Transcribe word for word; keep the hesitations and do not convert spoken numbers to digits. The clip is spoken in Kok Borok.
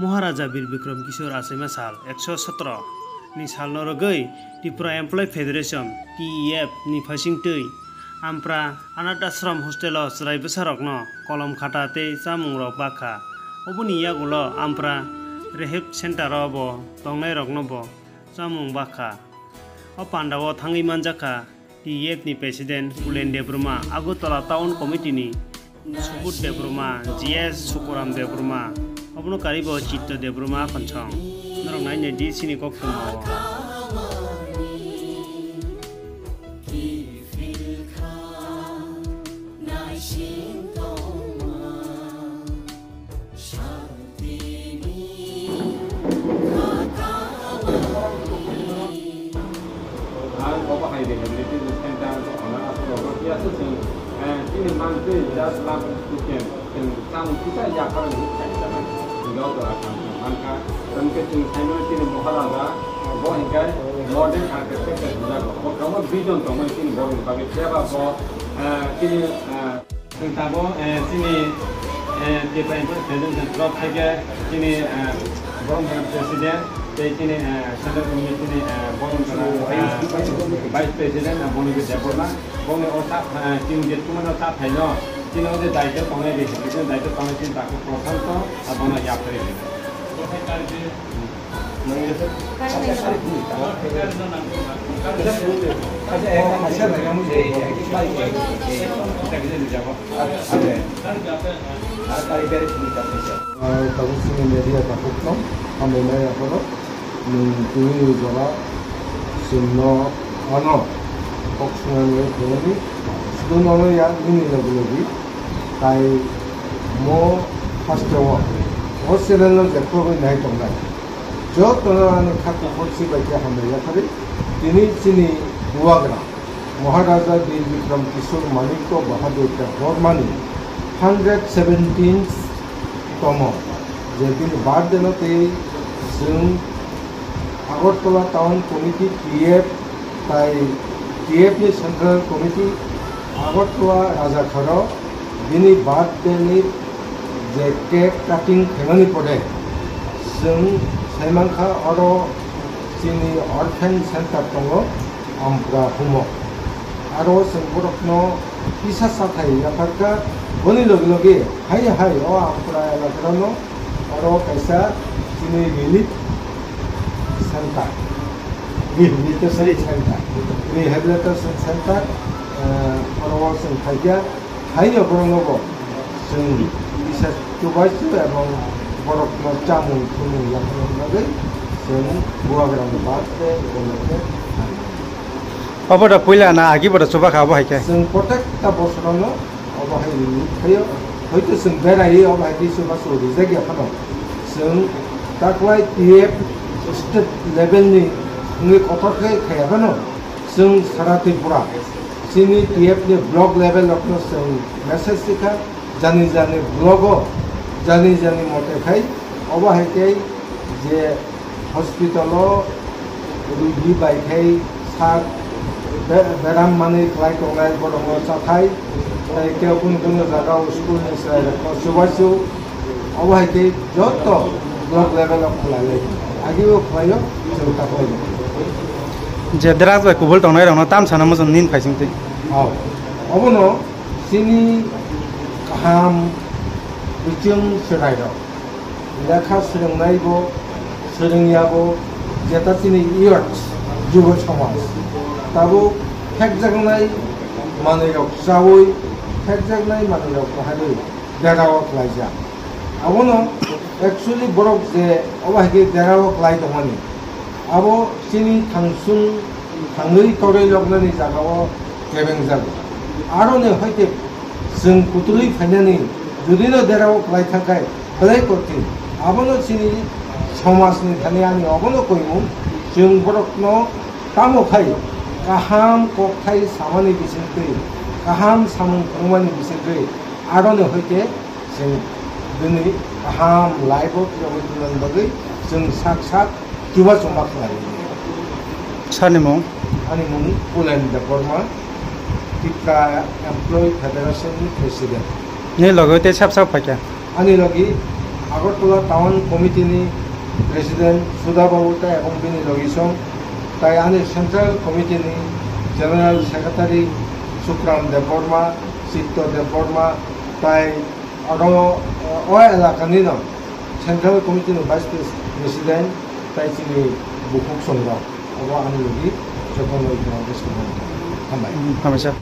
Maharaja Bir Bikram Kishore achaima sal ekso sotro ni salno rwgwi Tripura Employee Federation, T E F, ni phaisingtwi Ampra Anath Ashram hostel-o chwrai bwsarokno kolom khata tei chamungrok bakha. Oboni yagulo Ampra Rehab Center-o bo tongnairokno bo chamung bakha. O pandao thangwi manjakha T E F ni President Kulen Debbarma, Agartala Town Committee ni Subodh Debbarma, G S Sukuram Debbarma, obono karibo Chitto Debbarma Khonsong. Norok naina di chini koktwmao. Ang obo hai rehabilitation center o hwnna aswk rwgwi aswk chwng, eh, chini mantwi just last weekend chwng chamung kisa yaphar wngwi khaijak. Hwnkhe o jora kha chwng mankha. Hwnkhe chwng saimano chini Maharaja bo hinkhe modern architect se bujago. Bo kwbangma vision tongmani chini borokni bagwi. Phiya ba bo, eh, chini, eh, Chwng tabuk, eh, chini, eh, Tripura Employees Federation torof theke chini, eh, borok jora president tei chini, eh, central committee chini, eh, borok jora, eh, vice president, eh, Bonibir Debbarma. Boni o ta, eh, chini je tumano ta phaino, chini o je daityo tongnai rehabilitation daityo tongnai chini takhuk Prashanto, ah, bono yapri. Tabuk chini media takhukno hambai maya phano nwng twi jora chwngno ano kok swngnani phunukni swngno ya nini logi logi tai mo hasteo o channel no jephru bai nai tongnai. Jotono ani kha kuphur si bai khe hambai yaphari. Tini chini bubagra Maharaja Bir Bikram Kishore Manikya Bahadur Debbarmani hundred seventeen tomo je bini birthday no tei chwng Agartala Town Committee T F tai T F ni Central Committee Agartala Rajakharo bini birthday ni je cake cutting khaimani pore chwng saimankha oro chini orphan center tongo Ampra humo. Aro chwng borokno kisa sathai yapharkha boni loge loge hai hai o Ampra elakarano Oro kaisa chini relief center, rehabilitation center, rehabilitation center, eh, oro o chwng khaikha, haino borokno bo chwng kisa chubachu ebong borokno chamung thumung yapharna bagwi chwng bubagrani birthday bono khe. Obo da puila na agi bo da chuba kha abo hai khe? Chwng protekta bosorono obo hai rwwi phaio. Hoito chwng beraiwi obo hai khe chubachu rijak ya phano. Chwng taklai T F state level ni wngwi kotor khe khaiya phano. Chwng sara Tripura chini T F ni block level rokno chwng message rikha. Jani jani blogo jani jani mote khai obo hai khe je hospital o rugi bai khai sak be-, beram manwi khlai tongnai borokno chathai tei kebo kunu kunu jaga o school ni chwrai rokno chubachu obo hai khe joto block level o khlai lai agio khlaio chwng ta khlai. Je drugs bai kubul tongnai rokno tam sana muchung nin phaising twi. Obono Chini kaham bichwng chwrairok lekha swrwngnaibo, swrwngyabo, jeta chini youth, jubo somaj, tabuk phekjaknai manwirok chaui, phekjaknai manwirok baharwi derao khlaijak. Abono actually borok je obo hai khe derao khlai tongmani, abo chini thangsung thangwi torwi loknani jagao kebengjago. Aroni hoite chwng kutulwi phainani judino derao khlai thangkhai belai kothin. Abono chini somajni thani ani obono koimung, chwng borokno tamo khai kaham kokthai samani bisingtwi, kaham samung phunukmani bisingtwi aroni hoite chwng bini kaham life-o phirogwi tongna bagwi chwng sak sak chubachu ma khlai. Sani mung? Ani mung Kulen Debbarma, Tipra Employee Federation ni President. Ni loge tei sab sab phaikha? Ani logi Agartala Town Committee ni President Sudha Babu tai ebong bini logisong, tai ani Central Committee ni General Secretary Sukram Debbarma, Chitto Debbarma, tai aro, eh, o elaka ni no Central Committee ni Vice Pres-, President tai chini bukhuk songrok, obo ani logi jotono iko hambai. Hambai sir.